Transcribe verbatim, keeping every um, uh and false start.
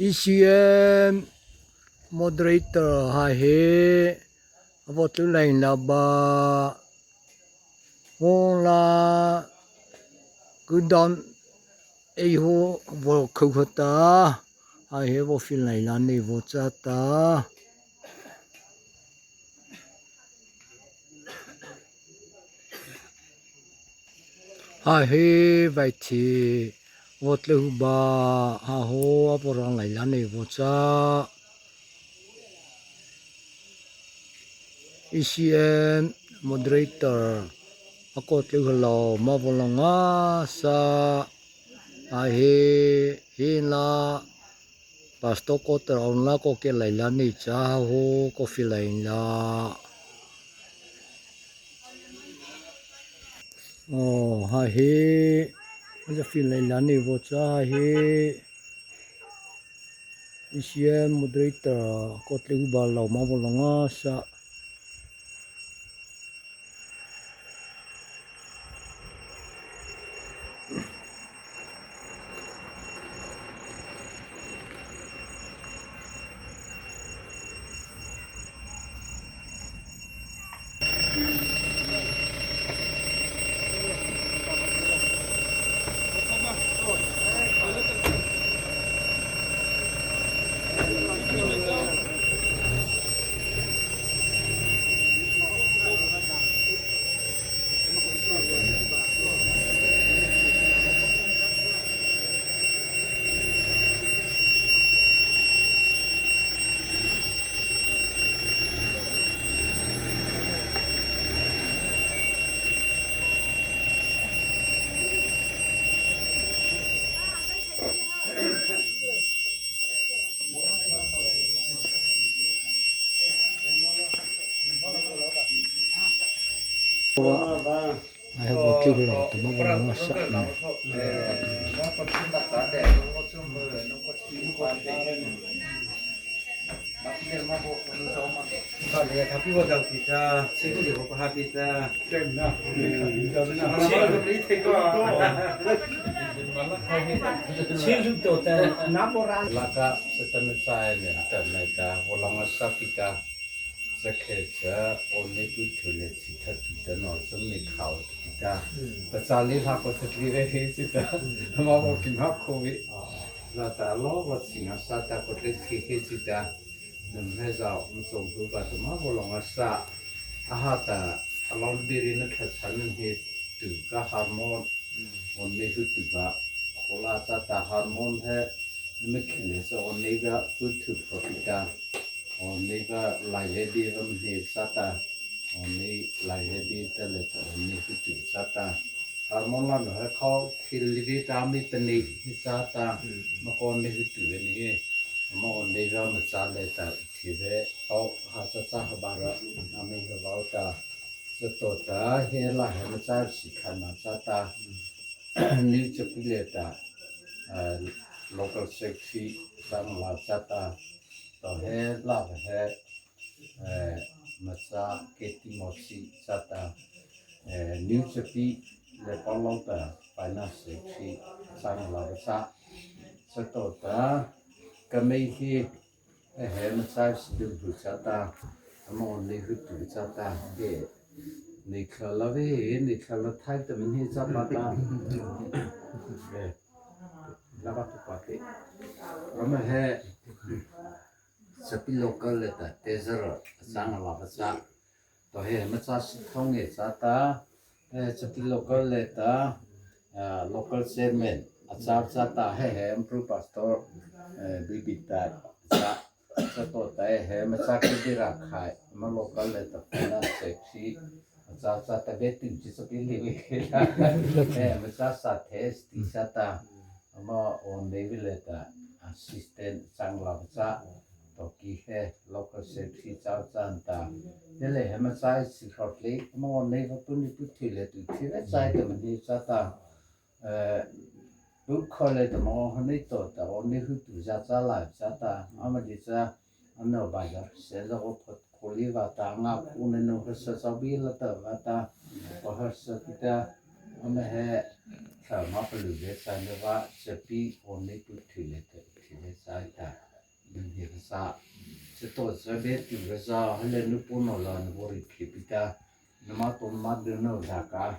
E C M moderator hai he, a vaw tlu lai la ba, vaw la, ku don, ei ho, vaw khu ho ta, hai he vaw feel lai la ni vaw cha ta. Ha he vai thi, vaw tlu ba, ha ho, a vaw rang lai la ni vaw cha. E C M moderator, a kaw tlu ha lo, ma vaw la nga sa. Ha he, he la, pastor quarter on la kaw ke lai la ni cha ho, kaw feel lai la. O, ha he, a cha feel lai la ni vaw cha ha he. E C M moderator, kaw tlu ba lo ma vaw la nga sa. Ai, hawh, tlu lo, tama vaw la nga sa. Laka, Satan na chai ne, ta na ta, vaw la nga sa pi ta. Cha khe cha, awnanopa thu le chi tha tu ta no, cha mi khao tu ta. Ta cha li ha ko cha li ve he chi ta. Ma vaw ki ma ko vi. La ta lo vaw chi nga sa ta ko te ki he chi ta. Nam he zao, ma chom hu ba ta ma vaw la nga sa. A ha ta, a lo bi ri na tha cha na he tu ka harmon. Awnanopa hu tu ba. Ko la cha ta harmon he. Ama khih lei cha awnanopa pu thu pha pi ta, awnanopa lai lei bi va mhe cha ta, awnanopa lai lei bi ta lei ta awnanopa pu thu cha ta. Harmon la no he khao khih lei bi ta mi ta ni hi cha ta, ma ko awnanopa pu thu ve ni hi, ma awnanopa ma cha lei ta thi ve, khao ha cha cha ha ba ra, ami ha ba ta, cha to ta, he la he ma cha si kha na cha ta. New Chapi lei ta, eh, local secretary sang la cha ta, to he la he, eh, ma cha K T Mosi cha ta, eh, New Chapi lei pa lo ta finance secretary sang la cha, cha to ta, ka mei hi, He he ma cha si dum hu cha ta, ama awnanopa hu tu cha ta, he, ni kha la ve, ni kha la thai ta min hi cha pa ta. He, la ba tu pa te. Ama he, Chapi local lei ta, te zara, sang la ba cha. To he ma cha si thong nge cha ta, eh, Chapi local lei ta, ah, local chairman, a cha cha ta he he, Ampru pastor, eh, B B ta, cha, cha to ta he he, ma cha ki di ra khai, ma local lei ta, finance secretary, a cha cha ta ve tu chi Chapi lei ve ke la, eh, ma cha sa the sti cha ta, ama awnanopa lei ta, assistant sang la ba cha, To ki he, local secretary cha cha ta. Te lei he ma cha si khot lei, ma awnanopa pu ni pu thi lei tu thi lei cha ta ma ni cha ta. Eh, pu kho lei ta ma awnanopa to ta, awnanopa hu tu cha cha la cha ta. Ama di cha, ano ba ya, se lo ko phot ko li va ta, nga ku ne no ha sa sa bi la ta va ta. Ko ha sa ki ta, ama he, cha ma pa lu ve cha ne va, Chapi awnanopa pu thi lei ta, thi lei cha. sa, chatawhcha bie tuh vei za, he liata nôpo no la na vaw reih khiahta pi ta, nama tao nama dyuh no za ka